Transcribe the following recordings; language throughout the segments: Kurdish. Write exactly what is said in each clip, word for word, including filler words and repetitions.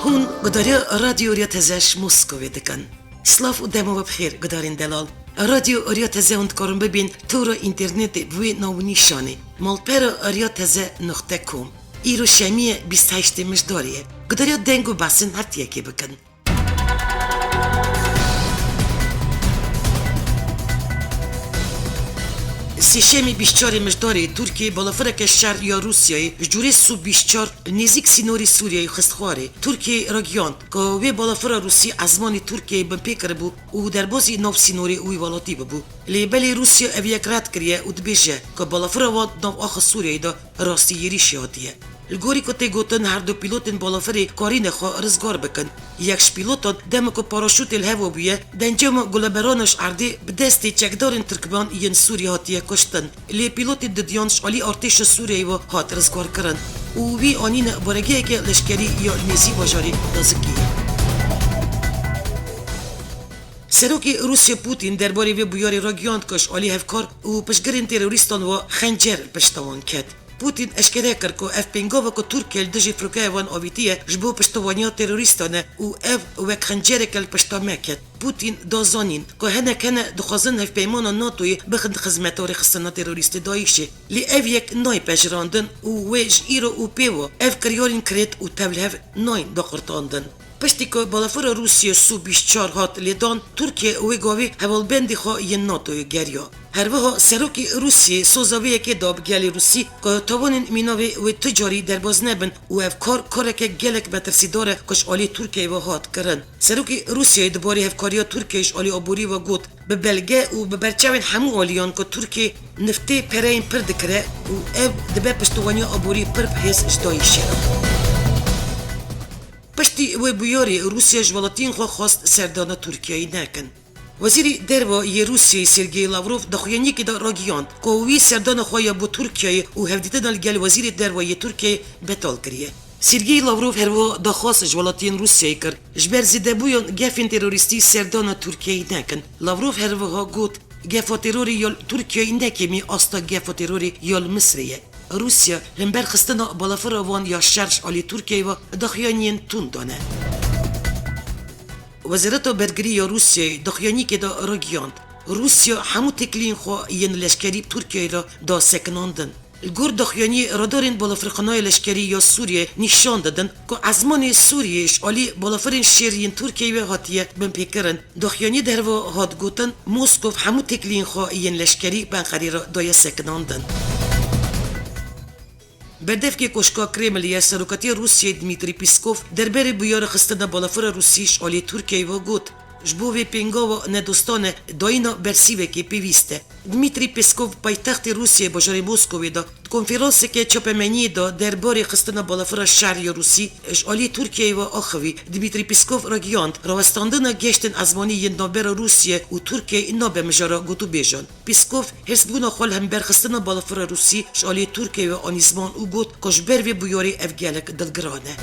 Hûn gudariya Radyo Riya Teze ji Moskowê dikin. Silav û dema we bi xêr, gudarên delal. Radyo Riya Teze hûn dikarin bibên tora înternetê bi wê nav û nîşanê: malpera riya teze nuqte com. Îro şemiyê bîst heştê Mijdarê ye. Gudariya deng û behsên heftiyekê bikin. Sêşemê bîst çarê Mijdarê Tirkiyê balafireke şer ya Rûsyayê ji cûrê Sû bîst çar nêzîk sînorê Sûriyeyê xist xwarê. Tirkiyeyê ragihand ku wê balafira Rûsî ezmanê Tirkiyeyê binpê kiribû û derbazî nav sînorê wî welatî bibû. Lê belê Rûsya ev yek red kiriye û dibêje ku balafira wan nav axa Sûriyeyê de rastî êrîşê hatiye. Li gorî ku tê gotin, her du pîlotên balafirê karîne xwe rizgar bikin. Yek ji pîlotan dema ku paraşûtê li hev bûye, di encama guleberana ji erdê bi destê çekdarên tirkmen yên Sûrî hatiye kuştin. Lê pîlotê didiyan ji alî artêşa Sûriyeyê ve hat rizgarkirin û wî anîne baregeheke leşkerî ya li nêzî bajarê Lazikiyê. Serokê Rûsya Putin derbarê vê bûyerê ragihand ku ji alî hevkar û piştgirên terorîstan ve xencer pişta wan ket. Putin eşkere kir ku ev pêngava ku Tirkiye li dijî firokeya wan avîtiye ji bo piştevaniya terorîstan e û ev wek xencereke li pişta me ket. Putin da zanîn ku hinek hene dixwazin hevpeymana NATOyê bixin xizmeta rêxistina terorîstê DAIŞê. Lê ev yek nayê pejirandin û wê ji îro û pê ve ev kiryarên kirêt û tevlihev nayên daqurtandin. Piştî ku balafira Rûsiyê Sû bîst çar hat lêdan, Tirkiye wê gavê hevalbendê xwe yên NATOyê geriya. Her wiha serokê Rûsiyê soza vê yekê da bi gelê Rûsî ku tawanên mîna wê wê tu carî derbas nebin û ev kar kareke gelek metirsîdar e ku ji alî Tirkiyeyê ve hat kirin. Serokê Rûsiyeyê di barê hevkariya Tirkiyeyê ji alî aborî ve got, bi belge û bi berçavên hemû aliyan ku Tirkiye niftê pereyên pir dikire û ev dibe piştevaniya aborî pir bi hêz ji DAIŞê re. Piştî wê bûyerê Rûsya ji welatiyên xwe xwest serdana Tirkiyeyê nekin. Wezîrê Derve yê Rûsyayê Sergey Lavrov daxuyaniyekê de ragihand ku wî serdana xwe ya bo Tirkiyeyê û hevdîtina li gel Wezîrê Derve yê Tirkiyeyê betal kiriye. Sergey Lavrov her wiha daxwaz ji welatiyên Rûsyayê kir, ji ber zêdebûyan gefên terorîstî serdana Tirkiyeyê nekin. Lavrov her wiha got, gefa terorê ya li Tirkiyeyê ne kêmî asta gefa terorê ya li Misirê ye. Rûsya li hember xistina balafira wan ya şer ji alî Tirkiyeyê ve daxuyaniyên tund dane. Wezareta Bergirî ya Rûsyayê daxuyaniyekê de ragihand, Rûsya hemû têkiliyên xwe yên leşkerî bi Tirkiyeyê re da sekinandin. Li gor daxuyaniyê radarên balafirxanaya leşkerî ya Sûriyê nîşan didin ku ezmanê Sûriyê ji alî balafirên şêr yên Tirkiyeyê ve hatiye binpêkirin. Daxuyaniyê de herwiha hat gotin, Moskov hemû têkiliyên xwe yên leşkerî bi Enqerê re daye sekinandin. Berdevkê Koşka Kremliyê Serokatiya Rûsiyê Dmitry Peskov derbarê bûyera xistina balafira Rûsî ji alî Tirkiyeyê ve got, ji bo vê pêngava nedostane dayîna bersîvekê pêwîst e. Dmitry Peskov paytextê Rûsiyê bajarê Moskowê de di konferansekê çapemeniyê de derbarê xistina balafira şer ya Rûsî ji alî Tirkiyeyê ve axivî. Dmitry Peskov ragihand, rawestandina geştên ezmanî yên navbera Rûsiyê û Tirkiyeyê nabe mijara gotûbêjan. Peskov hêrsbûna xwe li hember xistina balafira Rûsî ji alî Tirkiyeyê ve anî ziman û got ku ji ber vê bûyerê ev gelek dilgiran e.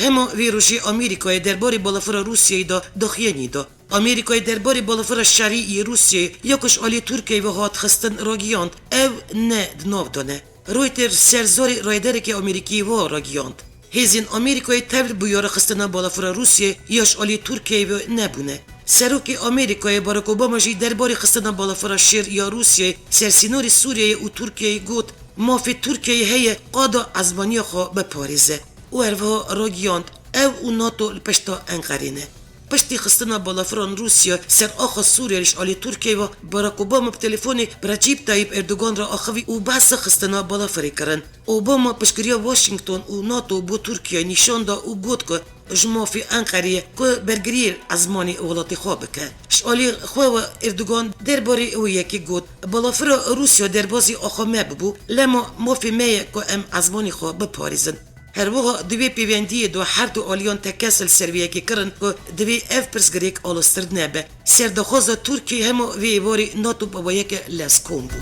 Hema vê rojê Amerîkayê derbarê balafira Rûsiyeyê de daxuyanî da. Amerîkayê derbarê balafira şerî yê Rûsiyeyê ya ku ji alî Tirkiyeyê ve hat xistin ragihand, ev ne di nav de ne. Reuters ser zarê rayedarekî Amerîkî wa ragihand. Hêzên Amerîkayê tevli bûyera xistina balafira Rûsiyê ya ji alî Tirkiyeyê ve nebûne. Serokê Amerîkayê Barack Obama jî derbarê xistina balafira şêr ya Rûsiyeyê ser sînorê Sûriyeyê û Tirkiyeyê got, mafê Tirkiyeyê heye qada ezmaniya xwe biparêze. Û herwiha ragihand, ew û NATO li pişta Enqerê ne. Piştî xistina balafiran Rûsya ser axa Sûriyeyê ji alî Tirkiyeyê ve, Barack Obama bi telefonê bi Recep Tayyip Erdogan re axivî û behsa xistina balafirê kirin. Obama piştgiriya Washington û NATO bo Tirkiyeyê nîşan da û got ku ji mafê Enqerê ye ku bergiriyê ezmanê welatê xwe bike. Ji alî xwe ve Erdogan derbarê wê yekê got, balafira Rûsya derbazî axa me bibû, lema mafê me ye ku em ezmanê xwe biparêzin. Her wiha di vê pêwendiyê de her du aliyan tekez li ser vê yekê kirin ku divê ev pirsgirêk aloztir nebe. Serdaxwaza Tirkiyê hema vê êvarê NATO bi wê yekê lezkom bû.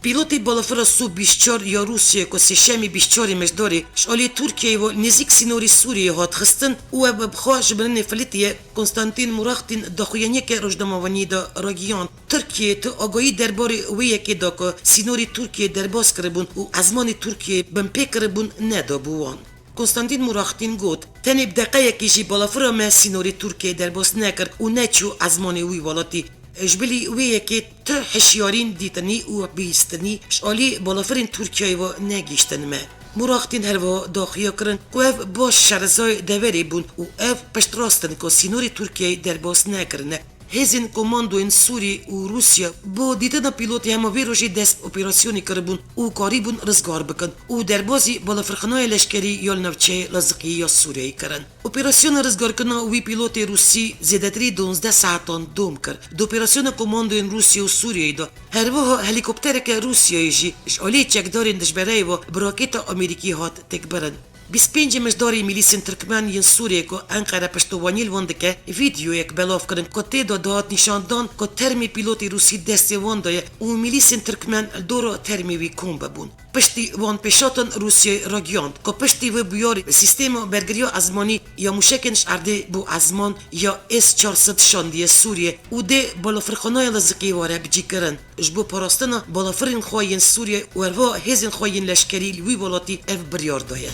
Pîlotê balafira Su bîst çar ya Rûsyayê ku sêşemê bîst çarê Mejdarê ji alî Tirkiyeyê ve nêzîk sînorê Sûriyeyê hat xistin û ev bi xwe ji mirinê filitiye, Konstantin Muraxtin daxuyaniyeke rojnamevaniyê de ragihand. Tirkiye tu agahî derbarê wê yekê da ku sînorê Tirkiyeyê derbas kiribûn û ezmanê Tirkiyeyê binpê kiribûn nedabû wan. Konstantin Muraxtin got, tenê bi deqeyekê jî balafira me sînorê Tirkiyeyê derbas nekir û neçû ezmanê wî welatî. Ji bilî wê yekê tu hişyarîn dîtinî û bihîstinî ji alî balafirên Tirkiyeyê ve negihîştin me. Muraxtin her wiha daxuya kirin ku ev baş şerezayê deverê bûn û ev piştrast in ku sînorê Tirkiyeyê derbas nekirine. Hêzên komandoyên Sûrî û Rûsya bo dîtina pîlotê hema vê rojê dest operasyonê kiribûn û karîbûn rizgar bikin û derbazî balafirxanaya leşkerî ya li navçeyê Laziqiyê ya Sûriyeyê kirin. Operasyona rizgarkirina wî pîlotê Rûsî zêdetirî duwazdeh saetan dom kir. Di operasyona komandoyên Rûsya û Sûriyeyê de her wiha helîkoptereke Rûsyayê jî ji alî çekdarên dijbereyê ve bi raketa Amerîkî hat têkbirin. Bîst pêncê Mejdarê milîsên Tirkmen yên Sûriyê ku Enqere piştovaniyê li wan dike, vîdeoyek belav kirin ku tê de dihat nîşandan ku termê pîlotê Rûsî destê wan de ye û milîsên Tirkmen li dora termê wî kom bibûn. Piştî wan pêşatan Rûsyayê ragihand ku piştî vê bûyarê sîstema bergiriya ezmanî ya mûşekên ji erdê bo ezman ya S çar sed şandiye Sûriyê û dê balafirxanaya Laziqiyê were bicîkirin. Ji bo parastina balafirên xwe yên Sûriyê û herwiha hêzên xwe yên leşkerî li wî welatî ev biryar daye.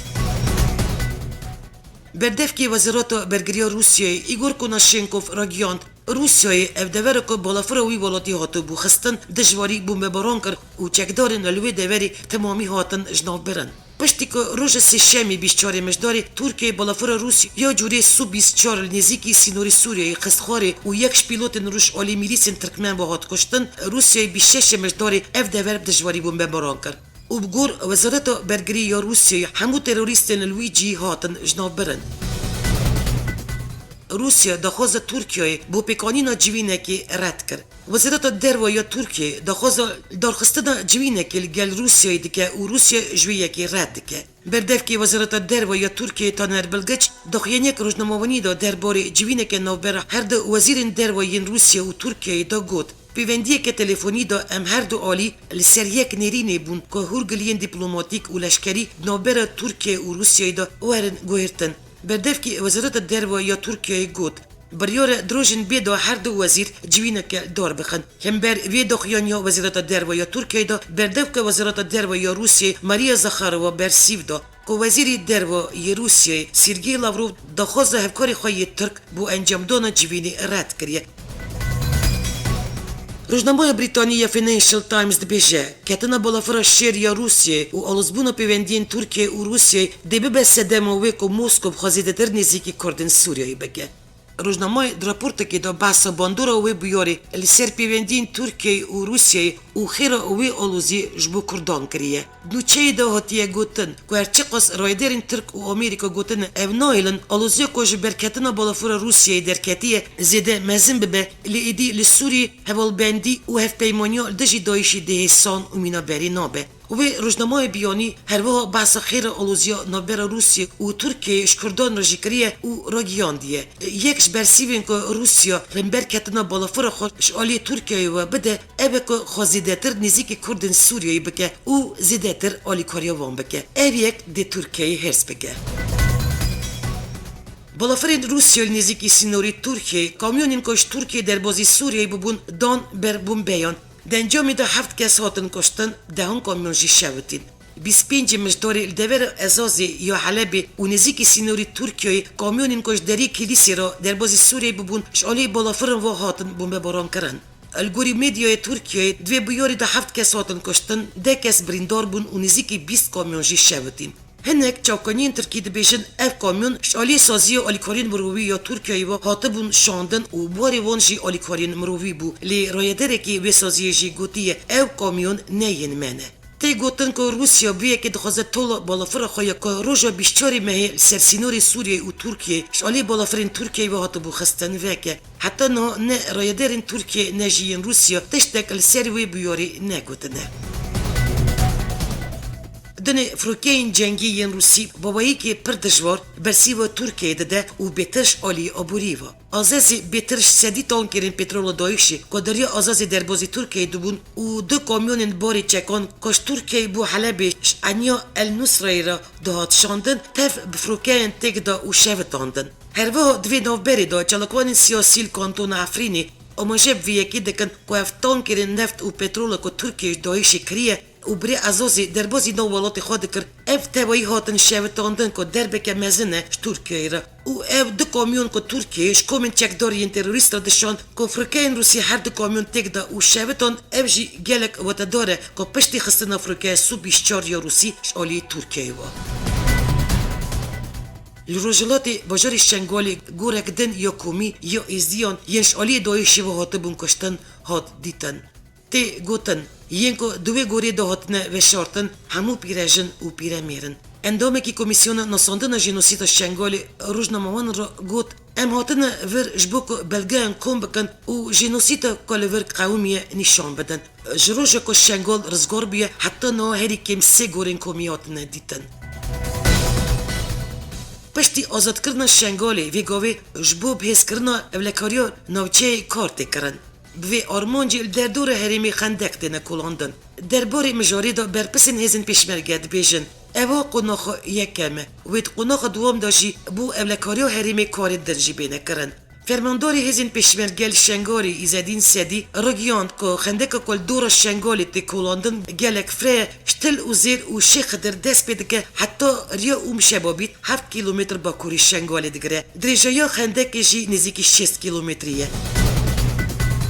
Berdevkê Wezareta Bergiriya Rûsyayê Îgor Konashenkov ragihand, Rûsyayê ev devera ku balafira wî welatî hatibû xistin dijwarî bombebaran kir û çekdarên li wê deverê temamî hatin ji nav birin. Piştî ku roja sêşemê bîst çarê Mejdarê Tirkiyeyê balafira Rûsya ya cûrê Su bîst çar li nêzîkî sînorê Sûriyeyê xist xwarê û yek ji pîlotên Rûs alî milîsên Tirkmen ve hat kuştin, Rûsyayê bîst şeş Mejdarê ev dever bi dijwarî bombebaran kir. Û bi gor Wezareta Bergirî ya Rûsyayê hemû terorîstên li wî cihî hatin ji nav birin. Rûsya daxwaza Tirkiyeyê bo pêkanîna civînekê red kir. Wezareta Derve ya Tirkiyeyê daxwaza darxistina civînekê li gel Rûsyayê dike û Rûsya ji wê yekê red dike. Berdevkê Wezareta Derve ya Tirkiyeyê Taner Bilgiç daxuyaniyek rojnamevanî de derbarê civîneke navbera her du wezîrên derve yên Rûsya û Tirkiyeyê de got, pêvendiyeke telefonî de em her du alî li ser yek nêrînê bûn ku hûrgiliyên dîplomatîk û leşkerî di navbera Tirkiye û Rûsyayê de werin guhêrtin. Berdevkê Wezareta Derve ya Tirkiyeyê got, biryar e di rojên bê de her du wezîr civîneke dar bixin. Hember vê daxuyaniya Wezareta Derve ya Tirkiyeyê de berdevka Wezareta Derve ya Rûsyayê Maria Zakharova bersîv da ku Wezîrê Derve yê Rûsyayê Sergey Lavrov daxwaza hevkarê xwe yê Tirk bo encamdana civînê red kiriye. Rojnameya Brîtanî ya Financial Times dibêje, ketina balafira şêr ya Rûsyayê û alozbûna pêwendiyên Tirkiye û Rûsyayê dê bibe sedema wê ku Moskow xwe zêdetir nêzîkî Kurdên Sûriyeyê bike. Rojnameyê di raportekê de behsa bandora wê bûyerê li ser pêwendiyên Tirkiyeyê û Rûsyayê û xêra wê aloziyê ji bo Kurdan kiriye. Di nûçeyê de hatiye gotin ku her çiqas rayedarên Tirk û Amerîka gotine ev nahêlin aloziya ku ji ber ketina balafira Rûsyayê derketiye zêde mezin bibe, lê êdî li Sûriyê hevalbendî û hevpeymaniya li dijî DAIŞ'ê dê hêsan û mîna berê nabe. Wê rojnameya Biyanî her wiha behsa xêra aloziya navbera Rûsya û Tirkiyeyê ji Kurdan re jî kiriye û ragihandiye, yek ji bersîvên ku Rûsya hember ketina balafira xwe ji aliyê Tirkiyeyê ve bide, ev e ku xwe zêdetir nêzîkî Kurdên Sûriyeyê bike û zêdetir alîkariya wan bike. Ev yek dê Tirkiyeyê hêrs bike. Balafirên Rûsya li nêzîkî sînorê Tirkiyeyê kamyonên ku ji Tirkiyeyê derbazî Sûriyeyê bibûn dan ber bombeyan. Di encamê de heft kes hatin kuştin, dehon kamyon jî şewitîn. Bîst pêncê Mijdarê li devera Ezazê ya Helebê û nêzîkî sînorê Tirkiyeyê kamyonên ku ji deriyê Kilîsê re derbazî Sûriyeyê bibûn, ji alî balafirin ve hatin bombebaran kirin. Li gorî medyaya Tirkiyeyê di vê bûyerê de heft kes hatin kuştin, deh kes birîndar bûn û nêzîkî bîst kamyon jî şewitîn. Hinek çavkaniyên Tirkî dibêjin, ev kamyon ji alî saziya alîkariyên mirovî ya Tirkiyeyê ve hatibûn şandin û barê wan jî alîkariyên mirovî bû. Lê rayederekî vê saziyê jî gotiye, ew kamyon ne yên me ne. Tê gotin ku Rûsya bi yekê dixwaze tola balafira xwe ya ku roja bîst çarê mehê li ser sînorê Sûriyeyê û Tirkiyeyê ji alî balafirên Tirkiyeyê ve hatibû xistin veke. Heta niha ne rayedarên Tirkiye ne jî yên Rûsya tiştek li ser wê bûyerê negotine. Tenê firokeyên cengî yên Rûsî baweyîkê pir dijwar bersîva Tirkiyeyê dide û bêtir ji alî aborî ve. Azezê bêtir ji sedî tankerên petrola DAIŞê ku di riya Azezê derbazî Tirkiyeyê dibûn û du kamyonên barê çekan ku ji Tirkiyeyê bo Helebê ji eniya El Nusrayê re dihat şandin, tev bi firokeyên têk da û şevitandin. Her wiha di vê navberê de çalakvanên siyasî li Kantona Efrînê amaje bi vê yekê dikin ku ev tankerên neft û petrola ku Tirkiye ji DAIŞê kiriye û bi rê Azazê derbazî nav welatê xwe dikir, ev tevayî hatin şevitandin ku derbeke mezin e ji Tirkiyeyê re û ev du kamyon ku Tirkiye ji komên çekdar yên terorîst re dişand ku firokeyên Rûsî her du kamyon têk da û şevitan, ev jî gelek wetedar e ku piştî xistina firokeya Sû bîst çar ya Rûsî ji alî Tirkiyeyê ve. Li Rojhilatê bajarê Şengalê gorek din ya komî ya Êzdiyan yên ji aliyê DAIŞê ve hatibûn kuştin hat dîtin. Tê gotin, yên ku di wê gorê de hatine veşartin hemû pîrejin û pîremêr in. Endamekî Komîsyona Nasandina Jenosîda Şengalê rojnamewanan re got, em hatine vir ji bo ku belgeyan kom bikin û jenosîda ku li vir qewimiye nîşan bidin. Ji roja ku Şengal rizgar bûye heta niha herî kêm sê gorên komî hatine dîtin. Piştî azadkirina Şengalê vê gavê ji bo bihêzkirina ewlekariya navçeyê kar tê kirin. Bi vê armancê li derdora herêmê xendek têne kolandin. Derbarê mijarê de berpirsên hêzên pêşmerge dibêjin, eva qonaxa yekem e. Wê di qonaxa duwam de jî bo ewlekariya herêmê karên din jî bêne kirin. Fermandarê hêzên pêşmerge li Şengalê Îzedîn Sedî ragihand ku xendeka ku li dora Şengalê tê kolandin gelek fireh e, ji Til û Zêr û Şêx Xidir dest pê dike heta riya Ûm Şebabît heft kîlometr bakurî Şengalê digire. Dirêjeya xendekê jî nêzîkî şêst kîlometrî ye.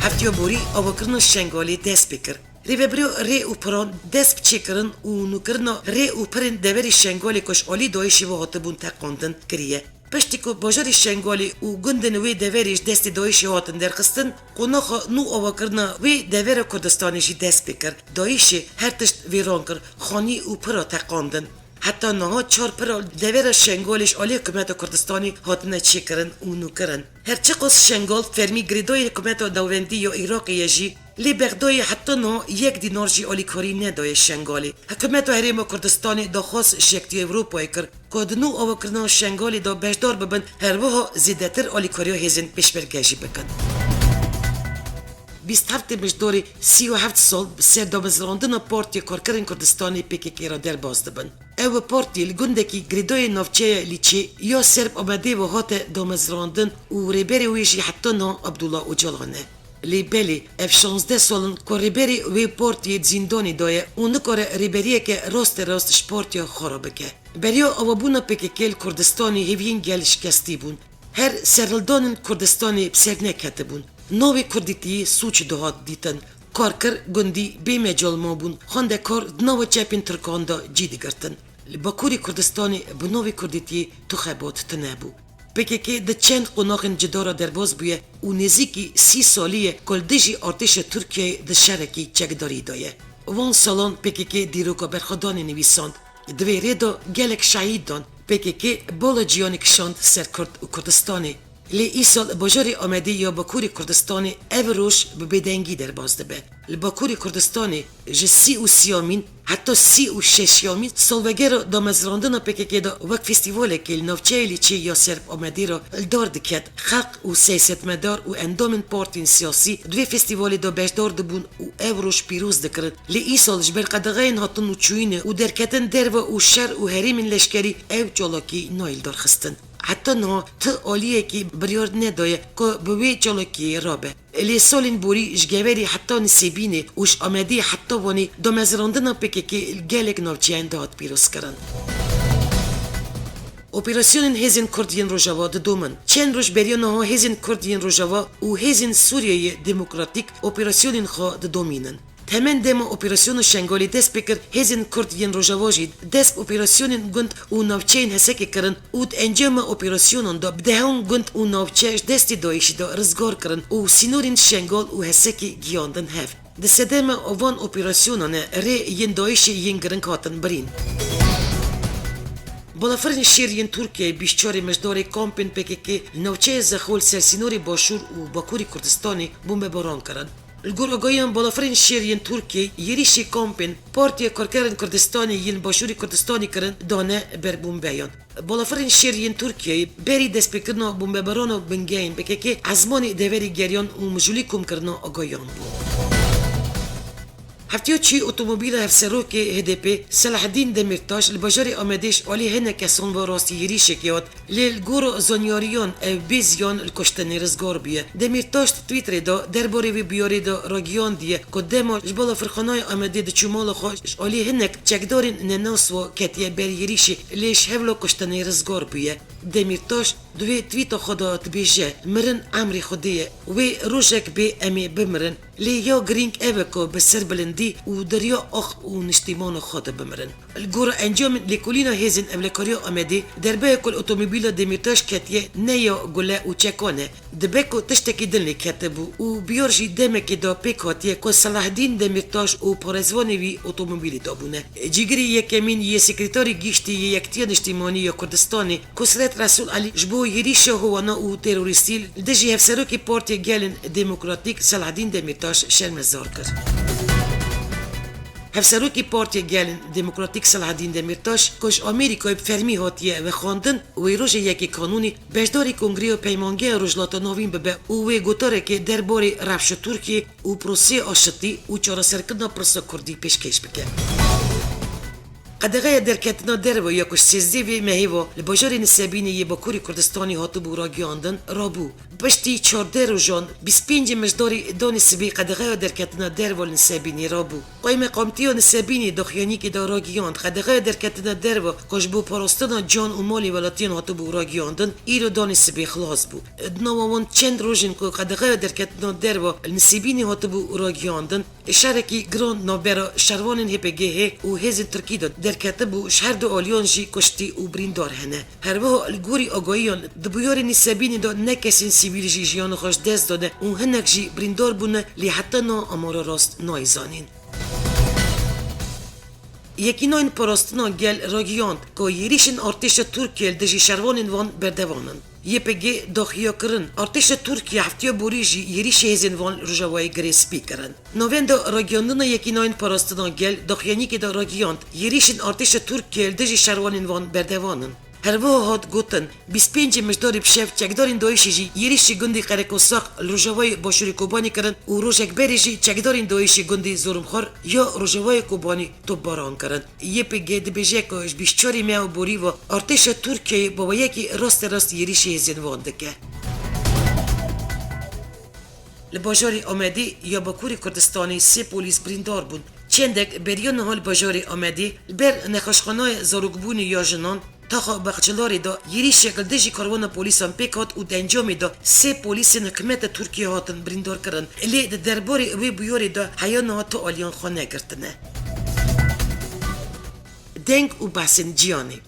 Heftiya borî avakirina Şengalê dest pê kir. Rêveberiya Rê û Piran dest bi çêkirin û nûkirina rê û pirên deverê Şengalê ku ji alî DAIŞê ve hatibûn teqandin kiriye. Piştî ku bajarê Şengalê û gundên wê deverê ji destê DAIŞê hatin derxistin, qonaxa nû avakirina wê devera Kurdistanê jî dest pê kir. DAIŞê her tişt vêran kir, xanî û pira teqandin. Heta niha çar pira devera Şengalê ji alî hikûmeta Kurdistanê hatine çêkirin û nûkirin. Her çiqas Şengal fermî girêdayî hikûmeta navendî ya Iraqê ye jî, lê Bexdayê heta niha yek dînar jî alîkarî nedaye Şengalê. Hikûmeta Herêma Kurdistanê daxwaz ji Yekîtiya Ewropayê kir ku di nû avakirina Şengalê de beşdar bibin, her wiha zêdetir alîkariya hêzên pêşmerge jî bikin. Bîst heftê Mijdarê sî û heft sal bi ser damezrandina Partiya Karkerên Kurdistanê P K K re derbas dibin. Ew partî li gundekî girêdayê navçeya Lîçê ya ser bi Amedê ve hate damezrandin û rêberê wê jî heta niha Abdullah Ocalan e. Lê belê ev şazdeh sal in ku rêberê wê partiyê di zîndanê de ye û nikare rêberiyeke raste rast ji partiya xwe re bike. Beriya avabûna P K K li Kurdistanê hêviyên gel şikestî bûn. Her serhildanên Kurdistanê bi ser neketibûn. Navê kurdîtiyê sûc dihat dîtin. Karker gundî bê mecal mabûn. Xwendekar di nava çepên tirkan de cî digirtin. Li Bakurê Kurdistanê bi navê kurdîtiyê tu xebat tune bû. P K K di çend qonaxên cuda re derbas bûye û nêzîkî sî salî ye ku li dijî artêşa Tirkiyeyê di şerekî çekdarî de ye. Van salan P K K dîroka berxwedanê nivîsand. Di vê rê de gelek şehîd dan. P K K bala ciyanê kişand ser Kurd û Kurdistanê. Lê îsal bajarê Amedê ya Bakurê Kurdistanê ev roj bi bêdengî derbas dibe. Li Bakurê Kurdistanê ji sî û sêyamîn heta sî û şeşyamîn salvegera damezrandina P K K de wek festîvalekê li navçeyê Lîçê ya ser bi Amedê re li dar diket. Xelk û siyasetmedar û endamên partiyên siyasî di vê festîvalê de beşdar dibûn û ev roj pîroz dikirin. Lê îsal ji ber qedexeyên hatin û çûyînê û derketin derve û şer û herêmên leşkerî ew çalakî nayê lidarxistin. Heta niha ti aliyekî biryar nedaye ku bi wê çalakiyê rabe. Lê salên borî ji Geverê heta Nisêbînê û ji Amedê heta Wanê damezrandina P K K li gelek navçeyan dihat pîrozkirin. Operasyonên hêzên Kurd yên Rojava didomin. Çend roj beriya niha hêzên Kurd yên Rojava û hêzên Sûriyeyê Demokratîk operasyonên xwe didomînin. Temen dema operasyona Şengalê dest pê kir, hêzên Kurd yên Rojava jî dest bi operasyonên gund û navçeyên Hesekê kirin û di encama operasyonan de bi dehan gund û navçe ji destê DAIŞê de rizgar kirin û sînorên Şengal û Hesekê giyandin hev. Di sedema van operasyonan e rê yên DAIŞê yên giring hatin birîn. Balafirên şêr yên Tirkiyeyê bîst çarê Mijdarê kampên P K K li navçeya Zexo li ser sînorê Başûr û Bakurê Kurdistanê bombebaran kirin. Li gor agahiyan balafirên şêr yên Tirkiyeyê êrîşî kampên Partiya Karkerên Kurdistanê yên Başûrê Kurdistanê kirin dane ber bombeyan. Balafirên şêr yên Tirkiyeyê berî destpêkirina bombebarana bingehên P K K ezmanê deverê geriyan û mijûlî komkirina agahiyan bû. Heftiya çûyî otomobîla hevserokê H D P Selahaddîn Demîrtaş li bajarê Amedê ji alî hinek kesan ve rastî êrîşekê hat, lê li gora zanyariyan ew bê ziyan li kuştinê rizgar bûye. Demîrtaş di Twitterê de derbarê vê bûyerê de ragihandiye ku dema ji balafirxanaya Amedê diçû mala xwe ji alî hinek çekdarên nenas ve ketiye ber êrîşê, lê ji hevla kuştinê rizgar bûye. Demîrtaş di wê twîta xwe de dibêje, mirin emrê Xwedê ye. Wê rojek bê em ê bimirin. Lê ya girîng ev e ku bi serbilindî û di riya ax û niştîmana xwe de bimirin. Li gora encamên lêkolîna hêzên ewlekariya Amedê, derbeya ku li otomobîla Demîrtaş ketiye ne ya gule û çekan e. Dibe ku tiştekî din lê ketibû û biyar jî demekê de pêk hatiye ku Selahaddîn Demîrtaş û parêzvanê wî otomobîlê de bûne. Cîgirê yekemîn yê Sekreterê Giştî yê Yekitiya Niştîmanî ya Kurdistanê, Kusret Resûl Elî ji bo êrîşa howana û terorîstî li dijî Hevserokê Partiya Gelên Demokratîk Selahaddîn Demîrtaş şermezar kir. Hevserokê Partiya Gelên Demokratîk Selahaddîn Demîrtaş, ku ji Amerîkayê bi fermî hatiye vexwendin, wê rojê yekê Kanûnê beşdarî Kongreya Peymangeha Rojhilata Navîn bibe û wê gotarekê derbarê rewşa Tirkiyê û proseyê aşitî û çareserkirina pirsa Kurdî pêşkêş bike. Qedexeya derketina derve ya ku ji sêzdeh vê mehê ve li bajarê Nisebînê yê Bakurê Kurdistanê hatibû ragihandin, rabû. Piştî çardeh rojan, bîst pêncê Mijdarê danê sibê qedexeya derketina derve li Nisebînê rabû. Qaymeqamtiya Nisebînê daxuyaniyekê de ragihand, qedexeya derketina derve ku ji bo parastina can û malê welatiyan hatibû ragihandin, îro danê sibê xilas bû. Di nava wan çend rojên ku qedexeya derketina derve li Nisebînê hatibû ragihandin, şerekî giran navbera şervanên H P G H û hêzên Tirkî de derketibû, ji her du aliyan jî kuştî û birîndar hene. Her wiha li gorî agahiyan di bûyerê Nisebînê de ne kesên sivîl jî jiyana xwe ji dest dane û hinek jî birîndar bûne, lê heta niha amara rast nayê zanîn. Yekînayên Parastina Gel ragihand ku êrîşên artêşa Tirkiyê li dijî şervanên wan berdewam in. Y P G daxuya kirin, artêşa Tirkiyê heftiya borî jî êrîşê hêzên wan li Rojavayê Girê Spî kirin. Navenda Ragihandina Yekînayên Parastina Gel daxuyaniyekê de ragihand, êrîşên artêşa Tirkiyê li dijî şervanên wan berdewam in. Her wiha hat gotin, bîst pêncê Mijdarê bi şev çekdarên DAIŞê jî êrîşî gundê Qerekosax li rojavayê başûrê Kobanê kirin û rojek berê jî çekdarên DAIŞê gundê Zorimxwar ya rojavayê Kobanê topbaran kirin. Y P G dibêje ku ji bîst çarê meha borî ve artêşa Tirkiyeyê bi weyekî rasterast êrîşî hêzên wan dike. Li bajarê Amedê ya Bakurê Kurdistanê sê polîs birîndar bûn. Çendek beriya niha li bajarê Amedê li ber nexweşxanaya zarokbûnê ya jinan, Taxa Baxçelarê de êrîşek li dijî karwana polîsan pêk hat û di encamê de sê polîsên hikûmeta Tirkiyê hatin birîndarkirin. Lê di derbarê wê bûyerê de heya niha tu aliyan xwe negirtine. Deng û behsên cîhanê.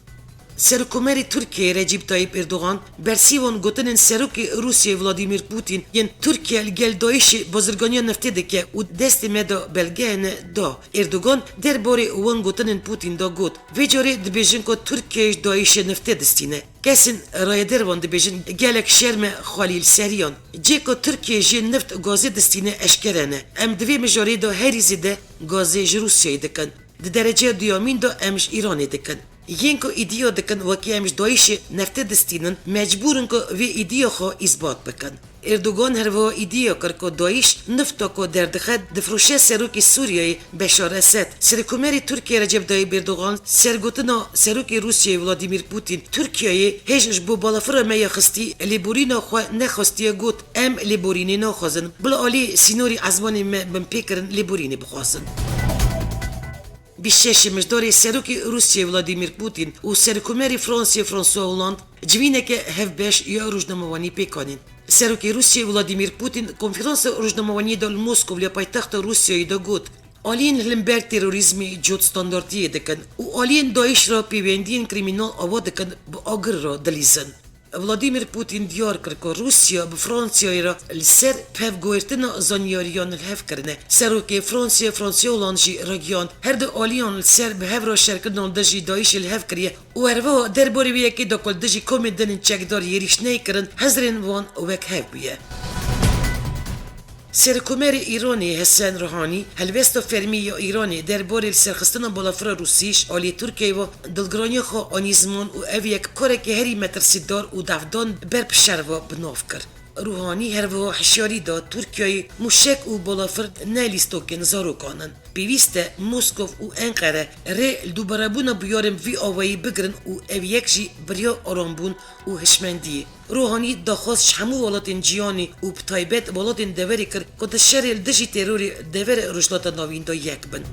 Serokkomarê Tirkiyeyê Recep Tayyip Erdogan bersîvan gotinên Serokê Rûsiyê Vladimir Putin yên Tirkiye li gel DAIŞê bazirganiya niftê dike û destê me de belge hene da. Erdogan derbarê wan gotinên Putin de got, vê carê dibêjin ku Tirkiye ji DAIŞê niftê distîne. Kesên rayedarvan dibêjin, gelek şerm e xwelî li seriyan. Cê ku Tirkiye jê nift û gazê distîne eşkere ne. Em di vê mijarê de herî zêde gazê ji Rûsiyeyê dikin. Di dereceya duyemîn de em ji Îranê dikin. Yên ku îdiya dikin wekî em ji DAIŞê neftê distînin, mecbûr in ku vê îdiya xwe îsbat bikin. Erdogan her wiha îdiya kir ku DAIŞ nifta ku derdixe, difiroşe serokê Sûriyeyê Beşar Esed. Serokkomarê Tirkiyê Recep Tayyip Erdogan sergotina serokê Rûsiyeyê Vladimir Putin, Tirkiyeyê hêj ji bo balafira me ya xistî lêborîna xwe nexwestiye, got, em lêborînê naxwazin. Bila alî sînorî ezmanê me bin pê kirin lêborînê bixwazin. Bîst şeş Mijdarê Serokê Rûsiyê Vladimir Putin û Serokkomarê Fransiyê François Hollande civîneke hevbeş ya rojnamevanî pêk anîn. Serokê Rûsiyê Vladimir Putin konferansa rojnamevaniyê de li Moskov ya paytexta Rûsiyeyê de got, aliyên li hember terorîzmê cot standartiyê dikin û aliyên DAIŞ re pêwendiyên krîmînal ava dikin bi agir re dilîzin. Vladimir Putin diyar kir ku Rûsya bi Fransiyayê re li ser pevguhertina zanyariyan li hev kirine. Serokê Fransiyê François Hollande jî ragihand, her du aliyan li ser bi hev re şerkirina li dijî DAIŞê li hev kiriye û her wiha derbarê wê yekê de ku li dijî komên din ên çekdar êrîş neyê kirin, hizrên wan wek hev bûye. Serokkomarê Îranê Hesen Ruhanî helwesta fermî ya Îranê derbarê li serxistina balafira Rûsî ji alî Tirkiyeyê ve dilgiraniya xwe anî ziman û ev yek karekî herî metirsîdar û dewdan ber bi şer ve bi nav kir. Ruhanî her wiha hişyarî da Tirkiyeyê mûşek û balafir ne lîstokên zarokan in. Pêwîst e Moskov û Enqere rê li dûberebûna bûyerên vî awayî bigirin û ev yek jî biriya arambûn û hişmendiyê. Ruhanî daxwaz ji hemû welatên cîhanê û bi taybet welatên deverê kir ku di şerê li dijî terorê deverê Rojhilata Navîn de yek bin.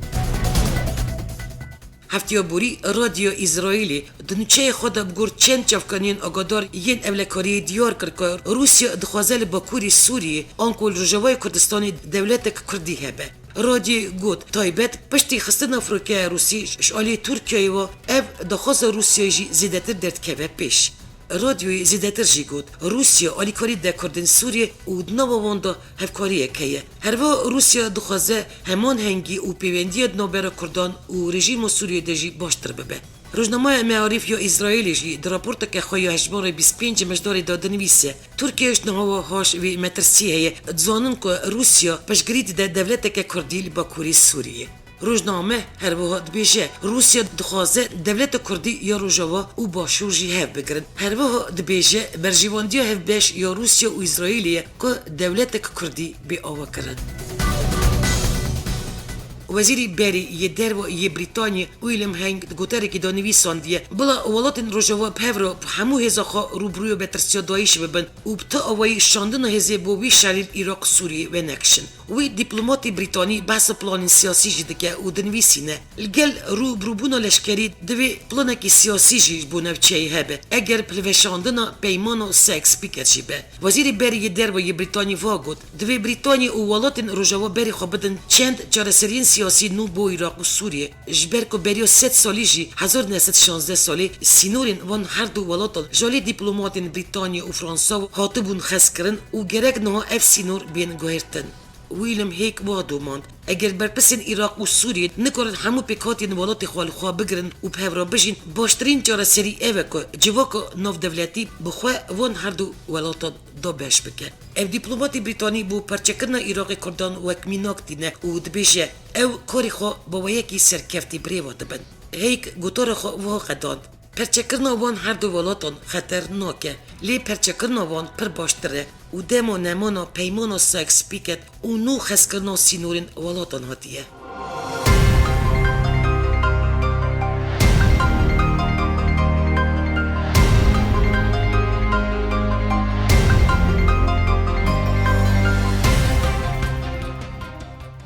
Hefteya borî Radyoya Îsraîlê di nûçeyê xwe de bi gor çend çavkaniyên agadar yên ewlekariyê diyar kir ku Rûsya dixwaze li Bakurê Sûriyê anku li Rojavayê Kurdistanê dewletek Kurdî hebe. Radyoyê got, taybet piştî xistina firokeya Rûsî ji alî Tirkiyeyê ve ev daxwaza Rûsyayê jî zêdetir derdikeve pêş. Radyoyê zêdetir jî got, Rûsya alîkarî dide Kurdên Sûriyê û di nava wan de hevkariyek heye. Herwiha Rûsya dixwaze heman hengî û pêwendiya di navbera Kurdan û rejîma Sûriyê de jî baştir bibe. Rojnameya Mearîf ya Îsraîlê jî di raporteke xwe ya hejmarê bîst pênc Mejdarê de dinivîse, Tirkiye ji niha ve haş vê metirsiyê heye, dizanin ku Rûsya piştgirî dide dewleteke Kurdî li Bakurê Sûriyê. Rojname her wiha dibêje, Rûsya dixwaze dewleta Kurdî ya Rojava û Başûr jî hev bigirin. Her wiha dibêje, berjêwendiya hevbeş ya Rûsya û Îsraîlê ye ku dewletek Kurdî bê avakirin. Wezîrê Berê yê Derve yê Brîtanyê William Hague di goterekî de nivîsandiye, bila welatên Rojava bi hev re bi hemû hêza xwe rûbirûyê metirsiyadayîş bibin û bi ti awayî şandina hêzê bo wî şerî li Iraq û Sûriyê venekişin. Wî dîplomatê Brîtanî behsa planên siyasî jî dike û dinivîsîne, li gel rûbirûbûna leşkerî divê planekî siyasî jî ji bo navçeyê hebe, eger bi hilweşandina peymana Sykes-Picot jî be. Wezîrê Berê yê Derve yê Brîtanî va got, divê Brîtanya û welatên Rojava berê xwe bidin çend çareseriyên siyasî nû bo Iraq û Sûriyê. Ji ber ku beriya sed salî jî, hezar neh sed şazdeh salê, sînorên van her du welatan ji alî dîplomatên Brîtanya û Fransa hatibûn xezkirin û gerek niha ev sînor bên guhertin. William Hague wiha domand, eger berpirsên Iraq û Sûriyê nikarin hemû pêkhatiyên welatê xwe li xwe bigirin û bi hev re bijîn, baştirîn çareserî ev e ku civaka navdewletî bi xwe van her du welatan dabeş bike. Ev dîplomatê Brîtanî bo perçekirina Iraqê Kurdan wek mînak tîne û dibêje, ew karê xwe bi weyekî serkeftî birêve dibin. Hague gotara xwe wiha qedand, perçekirina wan her du welatan xeter nake, lê perçekirina wan pir baştir e û dema nemana peymana Sykes-Picot û nû xezkirina sînorên welatan hatiye.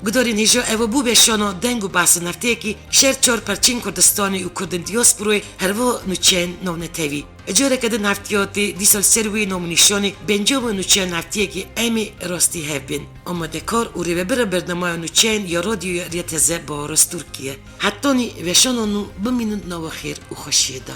Gudarên hêja, ev bû weşana Deng û Behsên hefteyekî, şer çar perçên Kurdistanê û Kurdên diasporayê, herwiha nûçeyên navnetewî. Careke din heftiya tê dîsa li ser wê nam û nîşanê, bencava nûçeyên heftiyekê em ê rastî hev bên. Amadekar û rêvebira bernameya nûçeyên ya Radyoya Rêya Teze Baharos Tirkiye. Hetanî weşana nû bimînin nava xêr û xweşiyê de.